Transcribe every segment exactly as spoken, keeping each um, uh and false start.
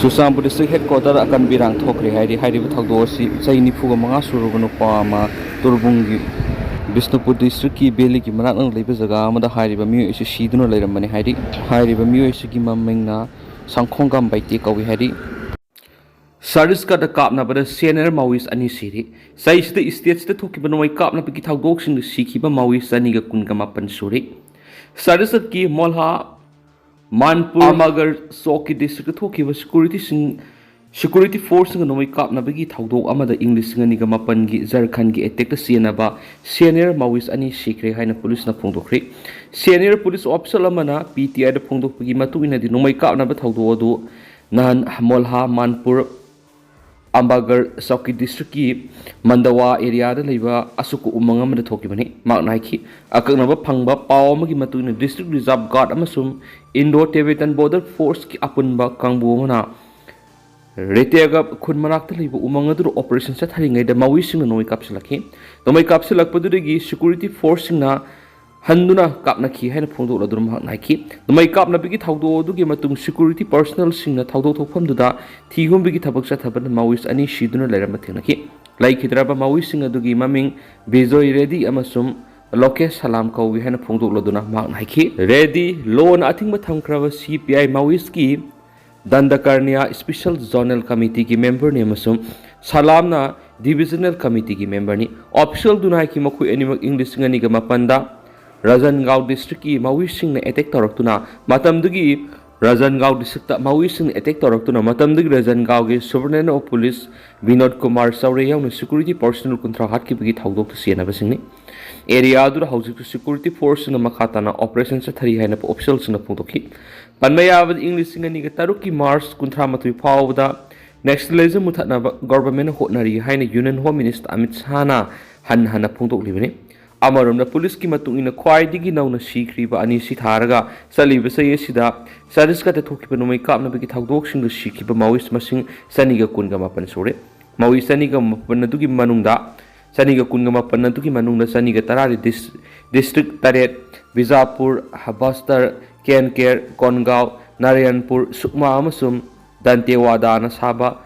Churachandpur district head quarter ꯑꯀꯟꯕ ꯏꯔꯥꯡ ꯊꯣꯛꯈ꯭ꯔꯦ ꯍꯥꯏꯔꯤ꯫ ꯍꯥꯏꯔꯤꯕ ꯊꯧꯗꯣꯛ ꯑꯁꯤ ꯆꯍꯤ ꯅꯤꯐꯨꯒ ꯃꯉꯥ ꯁꯨꯔꯕ ꯅꯨꯄꯥ ꯑꯃ ꯇꯨꯔꯕꯨꯡꯒꯤ ꯕꯤꯁꯅꯨꯄꯨꯔ ꯗꯤꯁꯇ꯭ꯔꯤꯛꯀꯤ ꯕꯦꯂꯤꯒꯤ ꯃꯅꯥꯛ ꯅꯛꯅ ꯂꯩꯕ ꯖꯒꯥ ꯑꯃꯗ ꯍꯥꯏꯔꯤꯕ ꯃꯤꯑꯣꯏ ꯑꯁꯤ ꯁꯤꯗꯨꯅ ꯂꯩꯔꯝꯕꯅꯤ ꯍꯥꯏꯔꯤ꯫ ꯍꯥꯏꯔꯤꯕ ꯃꯤꯑꯣꯏ ꯑꯁꯤꯒꯤ ꯃꯃꯤꯡꯅ ꯁꯪꯈꯣꯡꯒꯥꯝ ꯕꯩꯇꯦ ꯀꯧꯏ ꯍꯥꯏꯔꯤ꯫ ꯁꯇꯤꯁꯒꯔꯗ ꯀꯥꯞꯅꯕꯗ ꯁꯤ ꯑꯦꯟ ꯑꯦ ꯃꯥꯋꯣꯏꯁ ꯑꯅꯤ ꯁꯤꯔꯦ꯫ ꯆꯍꯤꯁꯤꯗ ꯁ꯭ꯇꯦꯠꯁꯤꯗ ꯊꯣꯛꯈꯤꯕ ꯅꯣꯡꯃꯩ ꯀꯥꯞꯅꯕꯒꯤ ꯊꯧꯗꯣꯛꯁꯤꯡꯗ ꯁꯤꯈꯤꯕ ꯃꯥꯋꯣꯏꯁ ꯆꯅꯤꯒ ꯀꯨꯟꯒ ꯃꯥꯄꯟ ꯁꯨꯔꯦ꯫ ꯁꯇꯤꯁꯒꯔꯗꯀꯤ ꯃꯣꯜꯍꯥ ꯃꯥꯟꯄꯨꯔ ꯑꯃꯒꯔ ꯆꯧꯀꯤ ꯗꯤꯁꯇ꯭ꯔꯤꯛꯇ ꯊꯣꯛꯈꯤꯕ ꯁꯦꯀ꯭ꯌꯨꯔꯤꯇꯤꯁꯤꯡ, ꯁꯦꯀ꯭ꯌꯨꯔꯤꯇꯤ ꯐꯣꯔꯁꯁꯤꯡꯒ ꯅꯣꯡꯃꯩ ꯀꯥꯞꯅꯕꯒꯤ ꯊꯧꯗꯣꯛ ꯑꯃꯗ ꯏꯪ ꯂꯤꯁꯤꯡ ꯑꯅꯤꯒ ꯃꯥꯄꯟꯒꯤ ꯖꯔꯈꯟꯒꯤ ꯑꯦꯇꯦꯛꯇ ꯆꯦꯟꯅꯕ ꯁꯤ ꯑꯦꯟ ꯑꯦ ꯃꯥꯋꯣꯏꯁ ꯑꯅꯤ ꯁꯤꯈ꯭ꯔꯦ ꯍꯥꯏꯅ ꯄꯨꯂꯤꯁꯅ ꯐꯣꯡꯗꯣꯛꯈ꯭ꯔꯦ꯫ ꯁꯤ ꯑꯦꯟ ꯑꯦ ꯄꯨꯂꯤꯁ ꯑꯣꯐꯤꯁꯤꯌꯦꯜ ꯑꯃꯅ ꯄꯤ ꯇꯤ ꯑꯥꯏꯗ ꯐꯣꯡꯗꯣꯛꯄꯒꯤ ꯃꯇꯨꯡ ꯏꯟꯅꯗꯤ, ꯅꯣꯡꯃꯩ ꯀꯥꯞꯅꯕ ꯊꯧꯗꯣꯛ ꯑꯗꯨ ꯅꯍꯥꯟ ꯃꯣꯜꯍꯥ ꯃꯥꯟꯄꯨꯔ ꯑꯝꯕꯥꯒꯔ ꯆꯧꯀꯤ ꯗꯤꯁꯇ꯭ꯔꯤꯛꯀꯤ ꯃꯟꯗꯋꯥ ꯑꯦꯔꯤꯌꯥꯗ ꯂꯩꯕ ꯑꯁꯨꯛꯀ ꯎꯃꯪ ꯑꯃꯗ ꯊꯣꯛꯈꯤꯕꯅꯤ꯫ ꯃꯍꯥꯛꯅ ꯍꯥꯏꯈꯤ, ꯑꯀꯛꯅꯕ ꯐꯪꯕ ꯄꯥꯎ ꯑꯃꯒꯤ ꯃꯇꯨꯡ ꯏꯟꯅ, ꯗꯤꯁꯇ꯭ꯔꯤꯛ ꯔꯤꯖꯥꯔꯚ ꯒꯥꯔꯗ ꯑꯃꯁꯨꯡ ꯏꯟꯗꯣ ꯇꯤꯕꯦꯇꯟ ꯕꯣꯔꯗꯔ ꯐꯣꯔꯁꯀꯤ ꯑꯄꯨꯟꯕ ꯀꯥꯡꯕꯨ ꯑꯃꯅ ꯔꯦꯇꯦꯒꯞ ꯈꯨꯟ ꯃꯅꯥꯛꯇ ꯂꯩꯕ ꯎꯃꯪ ꯑꯗꯨꯗ ꯑꯣꯄꯔꯦꯁꯟ ꯆꯠꯊꯔꯤꯉꯩꯗ ꯃꯥꯋꯣꯏꯁꯁꯤꯡꯅ ꯅꯣꯡꯃꯩ ꯀꯥꯞꯁꯤꯜꯂꯛꯈꯤ꯫ ꯅꯣꯡꯃꯩ ꯀꯥꯞꯁꯤꯜꯂꯛꯄꯗꯨꯗꯒꯤ ꯁꯦꯀ꯭ꯌꯨꯔꯤꯇꯤ ꯐꯣꯔꯁꯁꯤꯡꯅ ꯍꯟꯗꯨꯅ ꯀꯥꯞꯅꯈꯤ ꯍꯥꯏꯅ ꯐꯣꯡꯗꯣꯛꯂꯗꯨꯅ ꯃꯍꯥꯛꯅ ꯍꯥꯏꯈꯤ꯫ ꯅꯣꯡꯃꯩ ꯀꯥꯞꯅꯕꯒꯤ ꯊꯧꯗꯣꯛ ꯑꯗꯨꯒꯤ ꯃꯇꯨꯡ ꯁꯦꯀ꯭ꯌꯨꯔꯤꯇꯤ ꯄꯔꯁꯅꯦꯜꯁꯤꯡꯅ ꯊꯧꯗꯣꯛ ꯊꯣꯛꯐꯝꯗꯨꯗ ꯊꯤ ꯍꯨꯝꯕꯒꯤ ꯊꯕꯛ ꯆꯠꯊꯕꯗ ꯃꯥꯋꯣꯏꯁ ꯑꯅꯤ ꯁꯤꯗꯨꯅ ꯂꯩꯔꯝꯕ ꯊꯦꯡꯅꯈꯤ꯫ ꯂꯩꯈꯤꯗ꯭ꯔꯕ ꯃꯥꯋꯣꯏꯁꯁꯤꯡ ꯑꯗꯨꯒꯤ ꯃꯃꯤꯡ ꯕꯤꯖꯣꯏ ꯔꯦꯗꯤ ꯑꯃꯁꯨꯡ ꯂꯣꯀꯦꯁ ꯁꯂꯥꯝ ꯀꯧꯏ ꯍꯥꯏꯅ ꯐꯣꯡꯗꯣꯛꯂꯗꯨꯅ ꯃꯍꯥꯛꯅ ꯍꯥꯏꯈꯤ꯫ ꯔꯦꯗꯤ ꯂꯣꯅ ꯑꯊꯤꯡꯕ ꯊꯝꯈ꯭ꯔꯕ ꯁꯤ ꯄꯤ ꯑꯥꯏ ꯃꯥꯋꯣꯏꯁꯀꯤ ꯗꯟꯗꯀꯔꯅꯤꯌꯥ ꯁ꯭ꯄꯦꯁꯤꯌꯦꯜ ꯖꯣꯅꯦꯜ ꯀꯃꯤꯇꯤꯒꯤ ꯃꯦꯝꯕꯔꯅꯤ ꯑꯃꯁꯨꯡ ꯁꯂꯥꯝꯅ ꯗꯤꯕꯤꯖꯅꯦꯜ ꯀꯃꯤꯇꯤꯒꯤ ꯃꯦꯝꯕꯔꯅꯤ꯫ ꯑꯣꯐꯤꯁꯤꯌꯦꯜꯗꯨꯅ ꯍꯥꯏꯈꯤ, ꯃꯈꯣꯏ ꯑꯅꯤꯃꯛ ꯏꯪ ꯂꯤꯁꯤꯡ ꯑꯅꯤꯒ ꯃꯥꯄꯟꯗ ꯔꯥꯖꯟꯒꯥꯎ ꯗꯤꯁꯇ꯭ꯔꯤꯛꯀꯤ ꯃꯥꯋꯣꯏꯁꯁꯤꯡꯅ ꯑꯦꯇꯦꯛ ꯇꯧꯔꯛꯇꯨꯅ, ꯃꯇꯝꯗꯨꯒꯤ ꯔꯥꯖꯟꯒꯥꯎ ꯗꯤꯁꯇ꯭ꯔꯤꯛꯇ ꯃꯥꯋꯣꯏꯁꯁꯤꯡꯅ ꯑꯦꯇꯦꯛ ꯇꯧꯔꯛꯇꯨꯅ, ꯃꯇꯝꯗꯨꯒꯤ ꯔꯥꯖꯟꯒꯥꯎꯒꯤ ꯁꯨꯕꯔꯅꯦꯟ ꯑꯣꯐ ꯄꯨꯂꯤꯁ ꯕꯤꯅꯣꯗ ꯀꯨꯃꯥꯔ ꯆꯧꯔꯦ ꯌꯥꯎꯅ ꯁꯦꯀ꯭ꯌꯨꯔꯤꯇꯤ ꯄꯔꯁꯅꯦꯜ ꯀꯨꯟꯊ꯭ꯔꯥ ꯍꯥꯠꯈꯤꯕꯒꯤ ꯊꯧꯗꯣꯛꯇ ꯆꯦꯟꯅꯕꯁꯤꯡꯅꯤ꯫ ꯑꯦꯔꯤꯌꯥ ꯑꯗꯨꯗ ꯍꯧꯖꯤꯛꯁꯨ ꯁꯦꯀ꯭ꯌꯨꯔꯤꯇꯤ ꯐꯣꯔꯁꯁꯤꯡꯅ ꯃꯈꯥ ꯇꯥꯅ ꯑꯣꯄꯔꯦꯁꯟ ꯆꯠꯊꯔꯤ ꯍꯥꯏꯅ ꯑꯣꯐꯤꯁꯤꯌꯦꯜꯁꯤꯡꯅ ꯐꯣꯡꯗꯣꯛꯈꯤ꯫ ꯄꯟꯕ ꯌꯥꯕꯗ, ꯏꯪ ꯂꯤꯁꯤꯡ ꯑꯅꯤꯒ ꯇꯔꯨꯛꯀꯤ ꯃꯥꯔꯆ ꯀꯨꯟꯊ꯭ꯔꯥ ꯃꯥꯊꯣꯏ ꯐꯥꯎꯕꯗ ꯅꯦꯛꯁꯂꯤꯖꯝ ꯃꯨꯊꯠꯅꯕ ꯒꯣꯚꯔꯟꯃꯦꯟꯠꯅ ꯍꯣꯠꯅꯔꯤ ꯍꯥꯏꯅ ꯌꯨꯅꯤꯌꯟ ꯍꯣꯝ ꯃꯤꯅꯤꯁꯇꯔ ꯑꯃꯤꯠ ꯁꯥꯍꯅ ꯍꯟꯅ ꯍꯟꯅ ꯐꯣꯡꯗꯣꯛꯂꯤꯕꯅꯤ꯫ ꯑꯃꯔꯣꯝꯗ, ꯄꯨꯂꯤꯁꯀꯤ ꯃꯇꯨꯡ ꯏꯟꯅ, ꯈ꯭ꯋꯥꯏꯗꯒꯤ ꯅꯧꯅ ꯁꯤꯈ꯭ꯔꯤꯕ ꯑꯅꯤ ꯁꯤꯊꯥꯔꯒ ꯆꯠꯂꯤꯕ ꯆꯍꯤ ꯑꯁꯤꯗ ꯁꯇꯤꯁꯒꯔꯗ ꯊꯣꯛꯈꯤꯕ ꯅꯣꯡꯃꯩ ꯀꯥꯞꯅꯕꯒꯤ ꯊꯧꯗꯣꯛꯁꯤꯡꯗ ꯁꯤꯈꯤꯕ ꯃꯥꯋꯣꯏꯁ ꯃꯁꯤꯡ ꯆꯅꯤꯒ ꯀꯨꯟꯒ ꯃꯥꯄꯟ ꯁꯨꯔꯦ꯫ ꯃꯥꯋꯣꯏꯁ ꯆꯅꯤꯒ ꯃꯥꯄꯟ ꯑꯗꯨꯒꯤ ꯃꯅꯨꯡꯗ ꯆꯅꯤꯒ ꯀꯨꯟꯒ ꯃꯥꯄꯟ ꯑꯗꯨꯒꯤ ꯃꯅꯨꯡꯗ ꯆꯅꯤꯒ ꯇꯔꯥꯗꯤ ꯗꯤꯁ-, ꯗꯤꯁꯇ꯭ꯔꯤꯛ ꯇꯔꯦꯠ, ꯕꯤꯖꯥꯄꯨꯔ, ꯕꯁꯇꯔ, ꯀꯦꯟꯀꯦꯔ, ꯀꯣꯟꯒꯥꯎ, ꯅꯥꯔꯥꯌꯟꯄꯨꯔ, ꯁꯨꯛꯃꯥ ꯑꯃꯁꯨꯡ ꯗꯟꯇꯦꯋꯥꯗꯥꯅ ꯁꯥꯕ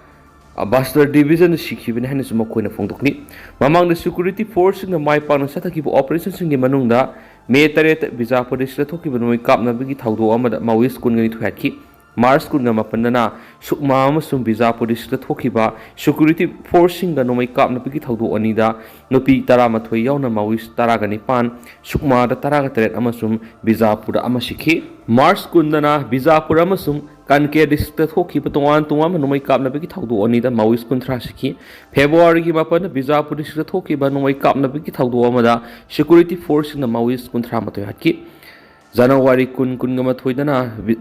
ꯕꯁꯇꯔ ꯗꯤꯕꯤꯖꯟꯗ ꯁꯤꯈꯤꯕꯅꯤ ꯍꯥꯏꯅꯁꯨ ꯃꯈꯣꯏꯅ ꯐꯣꯡꯗꯣꯛꯂꯤ꯫ ꯃꯃꯥꯡꯗ ꯁꯦꯀ꯭ꯌꯨꯔꯤꯇꯤ ꯐꯣꯔꯁꯁꯤꯡꯅ ꯃꯥꯏ ꯄꯥꯛꯅ ꯆꯠꯊꯈꯤꯕ ꯑꯣꯄꯔꯦꯁꯟꯁꯤꯡꯒꯤ ꯃꯅꯨꯡꯗ ꯃꯦ ꯇꯔꯦꯠꯇ ꯕꯤꯖꯥꯄꯨꯔ ꯗꯤꯁꯇ꯭ꯔꯤꯛꯇ ꯊꯣꯛꯈꯤꯕ ꯅꯣꯡꯃꯩ ꯀꯥꯞꯅꯕꯒꯤ ꯊꯧꯗꯣꯛ ꯑꯃꯗ ꯃꯥꯋꯤꯁ ꯀꯨꯟꯒ ꯅꯤꯊꯣꯏ ꯍꯥꯠꯈꯤ꯫ ꯃꯥꯔꯆ ꯀꯨꯟꯒ ꯃꯥꯄꯟꯗꯅ ꯁꯨꯛꯃꯥ ꯑꯃꯁꯨꯡ ꯕꯤꯖꯥꯄꯨꯔ ꯗꯤꯁꯇ꯭ꯔꯤꯛꯇ ꯊꯣꯛꯈꯤꯕ ꯁꯦꯀ꯭ꯌꯨꯔꯤꯇꯤ ꯐꯣꯔꯁꯁꯤꯡꯒ ꯅꯣꯡꯃꯩ ꯀꯥꯞꯅꯕꯒꯤ ꯊꯧꯗꯣꯛ ꯑꯅꯤꯗ ꯅꯨꯄꯤ ꯇꯔꯥꯃꯥꯊꯣꯏ ꯌꯥꯎꯅ ꯃꯥꯋꯤꯁ ꯇꯔꯥꯒ ꯅꯤꯄꯥꯟ, ꯁꯨꯛꯃꯥꯗ ꯇꯔꯥꯒ ꯇꯔꯦꯠ ꯑꯃꯁꯨꯡ ꯕꯤꯖꯥꯄꯨꯔꯗ ꯑꯃ ꯁꯤꯈꯤ꯫ ꯃꯥꯔꯆ ꯀꯨꯟꯗꯅ ꯕꯤꯖꯥꯄꯨꯔ ꯑꯃꯁꯨꯡ ꯀꯟꯀꯦ ꯗꯤꯁꯇ꯭ꯔꯤꯛꯇ ꯊꯣꯛꯈꯤꯕ ꯇꯣꯉꯥꯟ ꯇꯣꯉꯥꯟꯕ ꯅꯣꯡꯃꯩ ꯀꯥꯞꯅꯕꯒꯤ ꯊꯧꯗꯣꯛ ꯑꯅꯤꯗ ꯃꯥꯋꯤꯁ ꯀꯨꯟꯊ꯭ꯔꯥ ꯁꯤꯈꯤ꯫ ꯐꯦꯕ꯭ꯔꯨꯋꯥꯔꯤꯒꯤ ꯃꯥꯄꯟꯗ ꯕꯤꯖꯥꯄꯨꯔ ꯗꯤꯁꯇ꯭ꯔꯤꯛꯇ ꯊꯣꯛꯈꯤꯕ ꯅꯣꯡꯃꯩ ꯀꯥꯞꯅꯕꯒꯤ ꯊꯧꯗꯣꯛ ꯑꯃꯗ ꯁꯦꯀ꯭ꯌꯨꯔꯤꯇꯤ ꯐꯣꯔꯁꯁꯤꯡꯅ ꯃꯥꯋꯤꯁ ꯀꯨꯟꯊ꯭ꯔꯥ ꯃꯥꯊꯣꯏ ꯍꯥꯠꯈꯤ꯫ ꯖꯅꯋꯥꯔꯤ ꯀꯨꯟ, ꯀꯨꯟꯒ ꯃꯥꯊꯣꯏꯗꯅ ꯕꯤ-,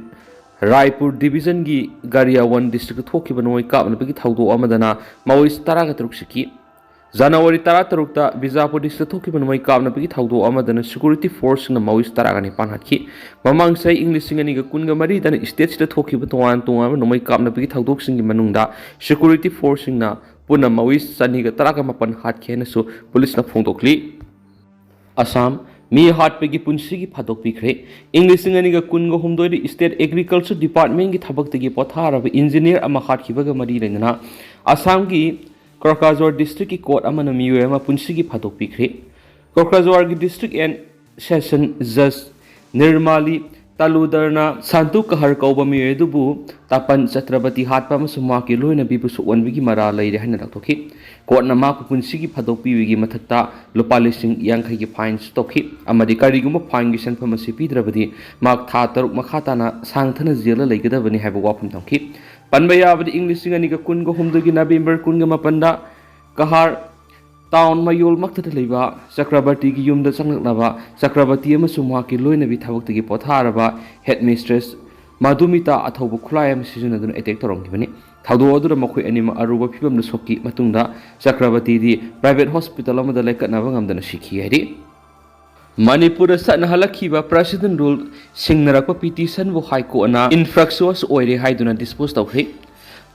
ꯔꯥꯏꯄꯨꯔ ꯗꯤꯕꯤꯖꯟꯒꯤ ꯒꯥꯔꯤꯌꯥꯋꯟ ꯗꯤꯁꯇ꯭ꯔꯤꯛꯇ ꯊꯣꯛꯈꯤꯕ ꯅꯣꯡꯃꯩ ꯀꯥꯞꯅꯕꯒꯤ ꯊꯧꯗꯣꯛ ꯑꯃꯗꯅ ꯃꯥꯋꯤꯁ ꯇꯔꯥꯒ ꯇꯔꯨꯛ ꯁꯤꯈꯤ꯫ ꯖꯅꯋꯥꯔꯤ ꯇꯔꯥꯇꯔꯨꯛꯇ ꯕꯤꯖꯥꯄꯨꯔ ꯗꯤꯁꯇ꯭ꯔꯤꯛꯇ ꯊꯣꯛꯈꯤꯕ ꯅꯣꯡꯃꯩ ꯀꯥꯞꯅꯕꯒꯤ ꯊꯧꯗꯣꯛ ꯑꯃꯗꯅ ꯁꯦꯀ꯭ꯌꯨꯔꯤꯇꯤ ꯐꯣꯔꯁꯁꯤꯡꯅ ꯃꯥꯋꯤꯁ ꯇꯔꯥꯒ ꯅꯤꯄꯥꯟ ꯍꯥꯠꯈꯤ꯫ ꯃꯃꯥꯡ ꯆꯍꯤ ꯏꯪ ꯂꯤꯁꯤꯡ ꯑꯅꯤꯒ ꯀꯨꯟꯒ ꯃꯔꯤꯗꯅ ꯁ꯭ꯇꯦꯠꯁꯤꯗ ꯊꯣꯛꯈꯤꯕ ꯇꯣꯉꯥꯟ ꯇꯣꯉꯥꯟꯕ ꯅꯣꯡꯃꯩ ꯀꯥꯞꯅꯕꯒꯤ ꯊꯧꯗꯣꯛꯁꯤꯡꯒꯤ ꯃꯅꯨꯡꯗ ꯁꯦꯀ꯭ꯌꯨꯔꯤꯇꯤ ꯐꯣꯔꯁꯁꯤꯡꯅ ꯄꯨꯟꯅ ꯃꯥꯋꯤꯁ ꯆꯅꯤꯒ ꯇꯔꯥꯒ ꯃꯥꯄꯟ ꯍꯥꯠꯈꯤ ꯍꯥꯏꯅꯁꯨ ꯄꯨꯂꯤꯁꯅ ꯐꯣꯡꯗꯣꯛꯂꯤ꯫ ꯑꯁꯥꯝ, ꯃꯤ ꯍꯥꯠꯄꯒꯤ ꯄꯨꯟꯁꯤꯒꯤ ꯐꯥꯗꯣꯛꯄꯤꯈ꯭ꯔꯦ꯫ ꯏꯪ ꯂꯤꯁꯤꯡ ꯑꯅꯤꯒ ꯀꯨꯟꯒ ꯍꯨꯝꯗꯣꯏꯗ ꯁ꯭ꯇꯦꯠ ꯑꯦꯒ꯭ꯔꯤꯀꯜꯆꯔ ꯗꯤꯄꯥꯔꯠꯃꯦꯟꯒꯤ ꯊꯕꯛꯇꯒꯤ ꯄꯣꯊꯥꯔꯕ ꯏꯟꯖꯤꯅꯤꯌꯔ ꯑꯃ ꯍꯥꯠꯈꯤꯕꯒ ꯃꯔꯤ ꯂꯩꯅꯅ ꯑꯁꯥꯝꯒꯤ ꯀꯣꯀ꯭ꯔꯥꯖꯣꯔ ꯗꯤꯁꯇ꯭ꯔꯤꯛꯀꯤ ꯀꯣꯔꯠ ꯑꯃꯅ ꯃꯤꯑꯣꯏ ꯑꯃ ꯄꯨꯟꯁꯤꯒꯤ ꯐꯥꯗꯣꯛꯄꯤꯈ꯭ꯔꯦ꯫ ꯀꯣꯀ꯭ꯔꯥꯖꯣꯔꯒꯤ ꯗꯤꯁꯇ꯭ꯔꯤꯛ ꯑꯦꯟ ꯁꯦꯁꯟ ꯖꯖ ꯅꯤꯔꯃꯥꯂꯤ ꯇꯥꯂꯨꯗꯔꯅ ꯁꯥꯟꯇꯨ ꯀꯍꯔ ꯀꯧꯕ ꯃꯤꯑꯣꯏ ꯑꯗꯨꯕꯨ ꯇꯥꯄꯟ ꯆꯇ꯭ꯔꯕꯇꯤ ꯍꯥꯠꯄ ꯑꯃꯁꯨꯡ ꯃꯍꯥꯛꯀꯤ ꯂꯣꯏꯅꯕꯤꯕꯨ ꯁꯣꯛꯍꯟꯕꯒꯤ ꯃꯔꯥꯜ ꯂꯩꯔꯦ ꯍꯥꯏꯅ ꯂꯥꯎꯊꯣꯛꯈꯤ꯫ ꯀꯣꯔꯠꯅ ꯃꯍꯥꯛꯄꯨ ꯄꯨꯟꯁꯤꯒꯤ ꯐꯥꯗꯣꯛꯄꯤꯕꯒꯤ ꯃꯊꯛꯇ ꯂꯨꯄꯥ ꯂꯤꯁꯤꯡ ꯌꯥꯡꯈꯩꯒꯤ ꯐꯥꯏꯟꯁꯨ ꯇꯧꯈꯤ ꯑꯃꯗꯤ ꯀꯔꯤꯒꯨꯝꯕ ꯐꯥꯏꯟꯒꯤ ꯁꯦꯟꯐꯝ ꯑꯁꯤ ꯄꯤꯗ꯭ꯔꯕꯗꯤ ꯃꯍꯥꯛ ꯊꯥ ꯇꯔꯨꯛ ꯃꯈꯥ ꯇꯥꯅ ꯁꯥꯡꯊꯅ ꯖꯦꯜꯗ ꯂꯩꯒꯗꯕꯅꯤ ꯍꯥꯏꯕ ꯋꯥꯐꯝ ꯊꯝꯈꯤ꯫ ꯄꯟꯕ ꯌꯥꯕꯗꯤ, ꯏꯪ ꯂꯤꯁꯤꯡ ꯑꯅꯤꯒ ꯀꯨꯟꯒ ꯍꯨꯝꯗꯣꯏꯒꯤ ꯅꯕꯦꯝꯕꯔ ꯀꯨꯟꯒ ꯃꯥꯄꯟꯗ ꯀꯍꯥꯔ ꯇꯥꯎꯟ ꯃꯌꯣꯜꯃꯛꯇꯗ ꯂꯩꯕ ꯆꯀ꯭ꯔꯕꯔꯇꯤꯒꯤ ꯌꯨꯝꯗ ꯆꯪꯂꯛꯅꯕ ꯆꯀ꯭ꯔꯕꯔꯇꯤ ꯑꯃꯁꯨꯡ ꯃꯍꯥꯛꯀꯤ ꯂꯣꯏꯅꯕꯤ ꯊꯕꯛꯇꯒꯤ ꯄꯣꯊꯥꯔꯕ ꯍꯦꯗꯃꯤꯁꯇ꯭ꯔꯦꯁ ꯃꯥꯙꯨꯃꯤꯇꯥ ꯑꯊꯧꯕ ꯈꯨꯠꯂꯥꯏ ꯑꯃ ꯁꯤꯖꯤꯟꯅꯗꯨꯅ ꯑꯦꯇꯦꯛ ꯇꯧꯔꯝꯈꯤꯕꯅꯤ꯫ ꯊꯧꯗꯣꯛ ꯑꯗꯨꯗ ꯃꯈꯣꯏ ꯑꯅꯤꯃꯛ ꯑꯔꯨꯕ ꯐꯤꯚꯝꯗ ꯁꯣꯛꯈꯤ꯫ ꯃꯇꯨꯡꯗ ꯆꯀ꯭ꯔꯕꯔꯇꯤꯗꯤ ꯄ꯭ꯔꯥꯏꯚꯦꯠ ꯍꯣꯁꯄꯤꯇꯥꯜ ꯑꯃꯗ ꯂꯥꯏꯀꯠꯅꯕ ꯉꯝꯗꯅ ꯁꯤꯈꯤ ꯍꯥꯏꯔꯤ꯫ ꯃꯅꯤꯄꯨꯔꯗ ꯆꯠꯅꯍꯜꯂꯛꯈꯤꯕ ꯄ꯭ꯔꯦꯁꯤꯗꯦꯟ ꯔꯨꯜ ꯁꯤꯡꯅꯔꯛꯄ ꯄꯤꯇꯤꯁꯟꯕꯨ ꯍꯥꯏ ꯀꯣꯔꯠꯅ ꯏꯟꯐ꯭ꯔꯛꯆꯨꯑꯁ ꯑꯣꯏꯔꯦ ꯍꯥꯏꯗꯨꯅ ꯗꯤꯁꯄꯣꯖ ꯇꯧꯈ꯭ꯔꯦ꯫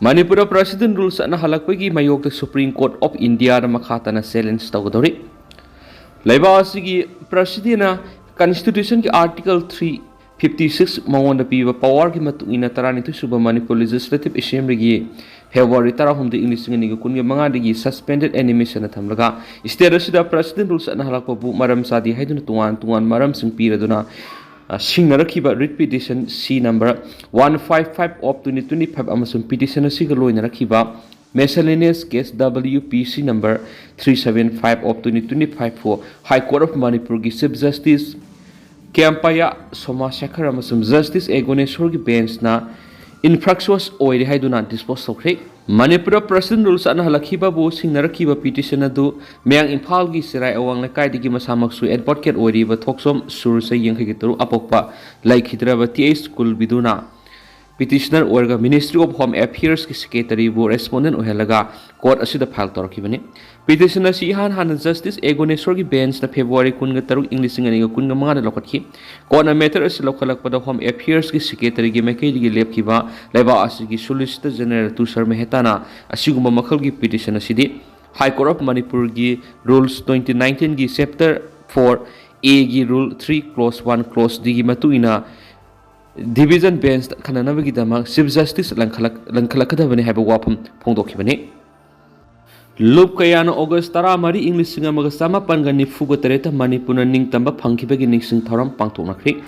ꯃꯅꯤꯄꯨꯔꯗ ꯄ꯭ꯔꯦꯁꯤꯗꯦꯟ ꯔꯨꯜ ꯆꯠꯅꯍꯜꯂꯛꯄꯒꯤ ꯃꯥꯌꯣꯛꯇ ꯁꯨꯄ꯭ꯔꯤꯝ ꯀꯣꯔꯠ ꯑꯣꯐ ꯏꯟꯗꯤꯌꯥꯗ ꯃꯈꯥ ꯇꯥꯅ ꯆꯦꯂꯦꯟꯖ ꯇꯧꯒꯗꯧꯔꯤ꯫ ꯂꯩꯕꯥꯛ ꯑꯁꯤꯒꯤ ꯄ꯭ꯔꯦꯁꯤꯗꯦꯟꯅ ꯀꯟꯁꯇꯤꯇ꯭ꯌꯨꯁꯟꯒꯤ ꯑꯥꯔꯇꯤꯀꯜ ꯊ꯭ꯔꯤ ꯐꯤꯐꯇꯤ ꯁꯤꯛꯁ ꯃꯉꯣꯟꯗ ꯄꯤꯕ ꯄꯋꯥꯔꯒꯤ ꯃꯇꯨꯡ ꯏꯟꯅ ꯇꯔꯥꯅꯤꯊꯣꯏ ꯁꯨꯕ ꯃꯅꯤꯄꯨꯔ ꯂꯦꯖꯤꯁꯂꯦꯇꯤꯚ ꯑꯦꯁꯦꯝꯕ꯭ꯂꯤꯒꯤ ꯐꯦꯕ꯭ꯔꯨꯋꯥꯔꯤ ꯇꯔꯥꯍꯨꯝꯗꯣꯏ, ꯏꯪ ꯂꯤꯁꯤꯡ ꯑꯅꯤꯒ ꯀꯨꯟꯒ ꯃꯉꯥꯗꯒꯤ ꯁꯁꯄꯦꯟꯗꯦꯗ ꯑꯦꯅꯤꯃꯦꯁꯟꯗ ꯊꯝꯂꯒ ꯁ꯭ꯇꯦꯠ ꯑꯁꯤꯗ ꯄ꯭ꯔꯁꯤꯗꯦꯟ ꯔꯨꯜ ꯆꯠꯅꯍꯜꯂꯛꯄꯕꯨ ꯃꯔꯝ ꯆꯥꯗꯦ ꯍꯥꯏꯗꯨꯅ ꯇꯣꯉꯥꯟ ꯇꯣꯉꯥꯟ ꯃꯔꯝꯁꯤꯡ ꯄꯤꯔꯗꯨꯅ, ꯑ, ꯁꯤꯡꯅꯔꯛꯈꯤꯕ writ petition C number one five five of twenty twenty five ꯑꯃꯁꯨꯡ ꯄꯤꯇꯤꯁꯟ ꯑꯁꯤꯒ ꯂꯣꯏꯅꯔꯛꯈꯤꯕ miscellaneous case W P C number three seven five of twenty twenty five for high court of ꯃꯅꯤꯄꯨꯔꯒꯤ ꯆꯤꯐ ꯖꯁꯇꯤꯁ ꯀ꯭ꯌꯥꯝꯄꯥꯌꯥ ꯁꯣꯃꯥꯁꯦꯈꯔ ꯑꯃꯁꯨꯡ justice ꯑꯦꯒꯣꯅꯦꯁꯣꯔꯒꯤ ꯕꯦꯟꯁꯅ ꯏꯟꯐ꯭ꯔꯛꯆꯨꯋꯁ ꯑꯣꯏꯔꯦ ꯍꯥꯏꯗꯨꯅ ꯗꯤꯁꯄꯣꯖ ꯇꯧꯈ꯭ꯔꯦ꯫ ꯃꯅꯤꯄꯨꯔꯗ president rule ꯆꯠꯅꯍꯜꯂꯛꯈꯤꯕꯕꯨ ꯁꯤꯡꯅꯔꯛꯈꯤꯕ petition ꯑꯗꯨ ꯃꯌꯥꯡ ꯏꯝꯐꯥꯜꯒꯤ ꯆꯦꯔꯥꯏ ꯑꯋꯥꯡ ꯂꯩꯀꯥꯏꯗꯒꯤ ꯃꯁꯥꯃꯛꯁꯨ ꯑꯦꯗꯚꯣꯀꯦꯠ ꯑꯣꯏꯔꯤꯕ ꯊꯣꯛꯆꯣꯝ ꯁꯨꯔ ꯆꯍꯤ ꯌꯥꯡꯈꯩꯒ ꯇꯔꯨꯛ ꯑꯄꯣꯛꯄ ꯂꯩꯈꯤꯗ꯭ꯔꯕ ꯇꯤ ꯑꯩꯆ ꯀꯨꯜꯕꯤꯗꯨꯅ ꯄꯤꯇꯤꯁꯅꯔ ꯑꯣꯏꯔꯒ ꯃꯤꯅꯤꯁꯇ꯭ꯔꯤ ꯑꯣꯐ ꯍꯣꯝ ꯑꯦꯐꯤꯌꯔꯁꯀꯤ ꯁꯦꯀ꯭ꯔꯦꯇꯔꯤꯕꯨ ꯔꯦꯁꯄꯣꯟꯗꯦꯟ ꯑꯣꯏꯍꯜꯂꯒ ꯀꯣꯔꯠ ꯑꯁꯤꯗ ꯐꯥꯏꯜ ꯇꯧꯔꯛꯈꯤꯕꯅꯤ꯫ ꯄꯤꯇꯤꯁꯟ ꯑꯁꯤ ꯏꯍꯥꯟ ꯍꯥꯟꯅ ꯖꯁꯇꯤꯁ ꯑꯦꯒꯣꯅꯦꯁꯣꯔꯒꯤ ꯕꯦꯟꯁꯅ ꯐꯦꯕ꯭ꯔꯨꯋꯥꯔꯤ ꯀꯨꯟꯒ ꯇꯔꯨꯛ, ꯏꯪ ꯂꯤꯁꯤꯡ ꯑꯅꯤꯒ ꯀꯨꯟꯒ ꯃꯉꯥꯗ ꯂꯧꯈꯠꯈꯤ꯫ ꯀꯣꯔꯠꯅ ꯃꯦꯇꯔ ꯑꯁꯤ ꯂꯧꯈꯠꯂꯛꯄꯗ ꯍꯣꯝ ꯑꯦꯐꯤꯌꯔꯁꯀꯤ ꯁꯦꯀ꯭ꯔꯦꯇꯔꯤꯒꯤ ꯃꯥꯏꯀꯩꯗꯒꯤ ꯂꯦꯞꯈꯤꯕ ꯂꯩꯕꯥꯛ ꯑꯁꯤꯒꯤ ꯁꯣꯂꯤꯁꯤꯇꯔ ꯖꯦꯅꯔꯦꯜ ꯇꯨꯁꯥꯔ ꯃꯦꯍꯇꯥꯅ ꯑꯁꯤꯒꯨꯝꯕ ꯃꯈꯜꯒꯤ ꯄꯤꯇꯤꯁꯟ ꯑꯁꯤꯗꯤ ꯍꯥꯏ ꯀꯣꯔꯠ ꯑꯣꯐ ꯃꯅꯤꯄꯨꯔꯒꯤ ꯔꯨꯜꯁ ꯇ꯭ꯋꯦꯟꯇꯤ ꯅꯥꯏꯟꯇꯤꯟꯒꯤ ꯆꯦꯞꯇꯔ ꯐꯣꯔ ꯑꯦꯒꯤ rule three clause one clause ꯗꯤꯒꯤ ꯃꯇꯨꯡ ꯏꯟꯅ ꯗꯤꯚꯤꯖꯟ ꯕꯦꯟꯁꯇ ꯈꯟꯅꯅꯕꯒꯤꯗꯃꯛ ꯆꯤꯐ ꯖꯁꯇꯤꯁ ꯂꯪꯈꯠꯂꯛ-, ꯂꯪꯈꯠꯂꯛꯀꯗꯕꯅꯤ ꯍꯥꯏꯕ ꯋꯥꯐꯝ ꯐꯣꯡꯗꯣꯛꯈꯤꯕꯅꯤ꯫ ꯂꯨꯞ ꯀꯌꯥꯅ ꯑꯣꯒꯁ ꯇꯔꯥꯃꯔꯤ, ꯏꯪ ꯂꯤꯁꯤꯡ ꯑꯃꯒ ꯆꯃꯥꯄꯟꯒ ꯅꯤꯐꯨꯒ ꯇꯔꯦꯠꯇ ꯃꯅꯤꯄꯨꯔꯅ ꯅꯤꯡꯇꯝꯕ ꯐꯪꯈꯤꯕꯒꯤ ꯅꯤꯡꯁꯤꯡ ꯊꯧꯔꯝ ꯄꯥꯡꯊꯣꯛꯅꯈ꯭ꯔꯤ꯫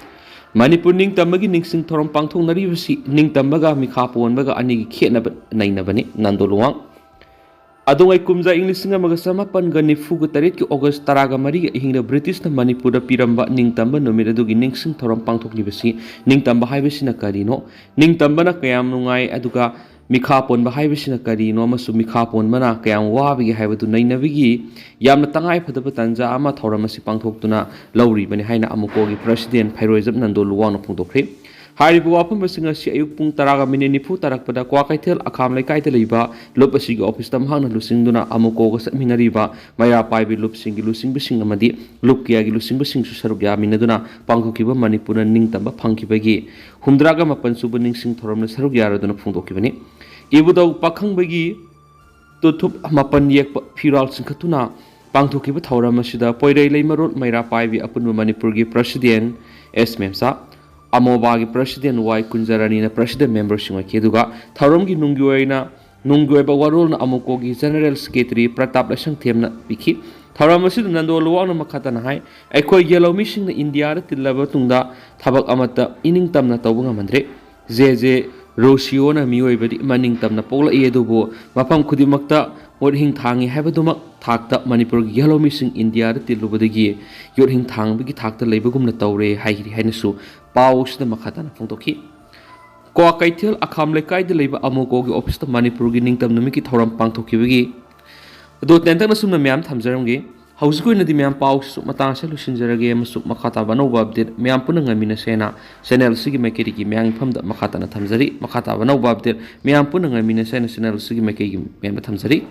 ꯃꯅꯤꯄꯨꯔ ꯅꯤꯡꯇꯝꯕꯒꯤ ꯅꯤꯡꯁꯤꯡ ꯊꯧꯔꯝ ꯄꯥꯡꯊꯣꯛꯅꯔꯤꯕꯁꯤ ꯅꯤꯡꯇꯝꯕꯒ ꯃꯤꯈꯥ ꯄꯣꯟꯕꯒ ꯑꯅꯤꯒꯤ ꯈꯦꯠꯅꯕ ꯅꯩꯅꯕꯅꯤ꯫ ꯅꯟꯗꯣ ꯂꯨꯋꯥꯡ꯫ ꯑꯗꯣꯡꯉꯥꯏ ꯀꯨꯝꯖꯥ ꯏꯪ ꯂꯤꯁꯤꯡ ꯑꯃꯒ ꯆꯃꯥꯄꯟꯒ ꯅꯤꯐꯨꯒ ꯇꯔꯦꯠꯀꯤ ꯑꯣꯒꯁ ꯇꯔꯥꯒ ꯃꯔꯤꯒꯤ ꯑꯍꯤꯡꯗ ꯕ꯭ꯔꯤꯇꯤꯁꯅ ꯃꯅꯤꯄꯨꯔꯗ ꯄꯤꯔꯝꯕ ꯅꯤꯡꯇꯝꯕ ꯅꯨꯃꯤꯠ ꯑꯗꯨꯒꯤ ꯅꯤꯡꯁꯤꯡ ꯊꯧꯔꯝ ꯄꯥꯡꯊꯣꯛꯂꯤꯕꯁꯤ ꯅꯤꯡꯇꯝꯕ ꯍꯥꯏꯕꯁꯤꯅ ꯀꯔꯤꯅꯣ? ꯅꯤꯡꯇꯝꯕꯅ ꯀꯌꯥꯝ ꯅꯨꯡꯉꯥꯏ, ꯑꯗꯨꯒ ꯃꯤꯈꯥ ꯄꯣꯟꯕ ꯍꯥꯏꯕꯁꯤꯅ ꯀꯔꯤꯅꯣ ꯑꯃꯁꯨꯡ ꯃꯤꯈꯥ ꯄꯣꯟꯕꯅ ꯀꯌꯥꯝ ꯋꯥꯕꯒꯦ ꯍꯥꯏꯕꯗꯨ ꯅꯩꯅꯕꯒꯤ ꯌꯥꯝꯅ ꯇꯉꯥꯏꯐꯗꯕ ꯇꯥꯟꯖꯥ ꯑꯃ ꯊꯧꯔꯝ ꯑꯁꯤ ꯄꯥꯡꯊꯣꯛꯇꯨꯅ ꯂꯧꯔꯤꯕꯅꯤ ꯍꯥꯏꯅ ꯑꯃꯨꯀꯣꯒꯤ ꯄ꯭ꯔꯁꯤꯗꯦꯟ ꯐꯩꯔꯣꯏꯖꯝ ꯅꯟꯗꯣ ꯂꯨꯋꯥꯡꯅ ꯐꯣꯡꯗꯣꯛꯈ꯭ꯔꯦ꯫ ꯍꯥꯏꯔꯤꯕ ꯋꯥꯐꯝ ꯑꯁꯤꯡ ꯑꯁꯤ ꯑꯌꯨꯛ ꯄꯨꯡ ꯇꯔꯥꯒ ꯃꯤꯅꯤꯠ ꯅꯤꯐꯨ ꯇꯥꯔꯛꯄꯗ ꯀ꯭ꯋꯥꯀꯩꯊꯦꯜ ꯑꯈꯥꯝ ꯂꯩꯀꯥꯏꯗ ꯂꯩꯕ ꯂꯨꯞ ꯑꯁꯤꯒꯤ ꯑꯣꯐꯤꯁꯇ ꯃꯍꯥꯛꯅ ꯂꯨꯆꯤꯡꯗꯨꯅ ꯑꯃꯨꯀꯣꯒ ꯆꯠꯃꯤꯟꯅꯔꯤꯕ ꯃꯩꯔꯥ ꯄꯥꯏꯕꯤ ꯂꯨꯞꯁꯤꯡꯒꯤ ꯂꯨꯆꯤꯡꯕꯁꯤꯡ ꯑꯃꯗꯤ ꯂꯨꯞ ꯀꯌꯥꯒꯤ ꯂꯨꯆꯤꯡꯕꯁꯤꯡꯁꯨ ꯁꯔꯨꯛ ꯌꯥꯃꯤꯟꯅꯗꯨꯅ ꯄꯥꯡꯊꯣꯛꯈꯤꯕ ꯃꯅꯤꯄꯨꯔꯅ ꯅꯤꯡꯇꯝꯕ ꯐꯪꯈꯤꯕꯒꯤ ꯍꯨꯝꯗ꯭ꯔꯥꯒ ꯃꯥꯄꯟ ꯁꯨꯕ ꯅꯤꯡꯁꯤꯡ ꯊꯧꯔꯝꯗ ꯁꯔꯨꯛ ꯌꯥꯔꯗꯨꯅ ꯐꯣꯡꯗꯣꯛꯈꯤꯕꯅꯤ꯫ ꯏꯕꯨꯙꯧ ꯄꯥꯈꯪꯕꯒꯤ ꯇꯨꯊꯨꯞ ꯃꯥꯄꯟ ꯌꯦꯛꯄ ꯐꯤꯔꯥꯜ ꯆꯤꯡꯈꯠꯇꯨꯅ ꯄꯥꯡꯊꯣꯛꯈꯤꯕ ꯊꯧꯔꯝ ꯑꯁꯤꯗ ꯄꯣꯏꯔꯩ ꯂꯩꯃꯔꯣꯜ ꯃꯩꯔꯥ ꯄꯥꯏꯕꯤ ꯑꯄꯨꯟꯕ ꯃꯅꯤꯄꯨꯔꯒꯤ ꯄ꯭ꯔꯁꯤꯗꯦꯟ ꯑꯦꯁ ꯃꯦꯝꯆꯥ, ꯑꯃꯣꯕꯥꯒꯤ president ꯋꯥꯏ ꯀꯨꯟꯖꯔꯥꯅꯤꯅ president memberꯁꯤꯡ ꯑꯣꯏꯈꯤ꯫ ꯑꯗꯨꯒ ꯊꯧꯔꯝꯒꯤ ꯅꯨꯡꯒꯤ ꯑꯣꯏꯅ ꯅꯨꯡꯒꯤ ꯑꯣꯏꯕ ꯋꯥꯔꯣꯜꯅ ꯑꯃꯣꯀꯣꯒꯤ general secretary ꯄ꯭ꯔꯇꯥꯞ ꯂꯥꯏꯁꯪꯊꯦꯝꯅ ꯄꯤꯈꯤ꯫ ꯊꯧꯔꯝ ꯑꯁꯤꯗ ꯅꯟꯗꯣ ꯂꯨꯋꯥꯡꯅ ꯃꯈꯥ ꯇꯥꯅ ꯍꯥꯏ, ꯑꯩꯈꯣꯏ ꯌꯦꯜꯍꯧꯃꯤꯁꯤꯡꯅ ꯏꯟꯗꯤꯌꯥꯗ ꯇꯤꯜꯂꯕ ꯃꯇꯨꯡꯗ ꯊꯕꯛ ꯑꯃꯠꯇ ꯏꯅꯤꯡꯇꯝꯅ ꯇꯧꯕ ꯉꯝꯍꯟꯗ꯭ꯔꯦ꯫ ꯖꯦ ꯖꯦ ꯔꯣꯁꯤꯌꯣꯅ ꯃꯤꯑꯣꯏꯕꯗꯤ ꯃꯅꯤꯡꯇꯝꯅ ꯄꯣꯛꯂꯛꯏ, ꯑꯗꯨꯕꯨ ꯃꯐꯝ ꯈꯨꯗꯤꯡꯃꯛꯇ ꯃꯨꯠꯍꯤꯡ ꯊꯥꯡꯉꯤ ꯍꯥꯏꯕꯗꯨꯃꯛ ꯊꯥꯛꯇ ꯃꯅꯤꯄꯨꯔꯒꯤ ꯌꯦꯜꯍꯧꯃꯤꯁꯤꯡ ꯏꯟꯗꯤꯌꯥꯗ ꯇꯤꯜꯂꯨꯕꯗꯒꯤ ꯌꯣꯠꯍꯤꯡ ꯊꯥꯡꯕꯒꯤ ꯊꯥꯛꯇ ꯂꯩꯕꯒꯨꯝꯅ ꯇꯧꯔꯦ ꯍꯥꯏꯈꯤ ꯍꯥꯏꯅꯁꯨ ꯄꯥꯎ ꯑꯁꯤꯗ ꯃꯈꯥ ꯇꯥꯅ ꯐꯣꯡꯗꯣꯛꯈꯤ꯫ ꯀ꯭ꯋꯥꯀꯩꯊꯦꯜ ꯑꯈꯥꯝ ꯂꯩꯀꯥꯏꯗ ꯂꯩꯕ ꯑꯃꯣꯀꯣꯒꯤ officeꯇ ꯃꯅꯤꯄꯨꯔꯒꯤ ꯅꯤꯡꯇꯝ ꯅꯨꯃꯤꯠꯀꯤ ꯊꯧꯔꯝ ꯄꯥꯡꯊꯣꯛꯈꯤꯕꯒꯤ ꯑꯗꯣ ꯇꯦꯟꯇꯛꯅ ꯁꯨꯝꯅ ꯃꯌꯥꯝ ꯊꯝꯖꯔꯝꯒꯦ꯫ ꯍꯧꯖꯤꯛꯀꯤ ꯑꯣꯏꯅꯗꯤ ꯃꯌꯥꯝ ꯄꯥꯎꯁꯤꯁꯨ ꯃꯇꯥꯡ ꯑꯁꯤꯗ ꯂꯣꯏꯁꯤꯟꯖꯔꯒꯦ ꯑꯃꯁꯨꯡ ꯃꯈꯥ ꯇꯥꯕ ꯑꯅꯧꯕ update ꯃꯌꯥꯝ ꯄꯨꯟꯅ ꯉꯥꯏꯃꯤꯟꯅꯁꯦꯅ channel ꯑꯁꯤꯒꯤ ꯃꯥꯏꯀꯩꯗꯒꯤ ꯃꯌꯥꯝꯒꯤ ꯃꯐꯝꯗ ꯃꯈꯥ ꯇꯥꯅ ꯊꯝꯖꯔꯤ꯫ ꯃꯈꯥ ꯇꯥꯕ ꯑꯅꯧꯕ update ꯃꯌꯥꯝ ꯄꯨꯟꯅ ꯉꯥꯏꯃꯤꯟꯅꯁꯦꯅ channel ꯑꯁꯤꯒꯤ ꯃꯥꯏꯀꯩꯒꯤ ꯃꯌꯥꯝꯗ ꯊꯝꯖꯔꯤ꯫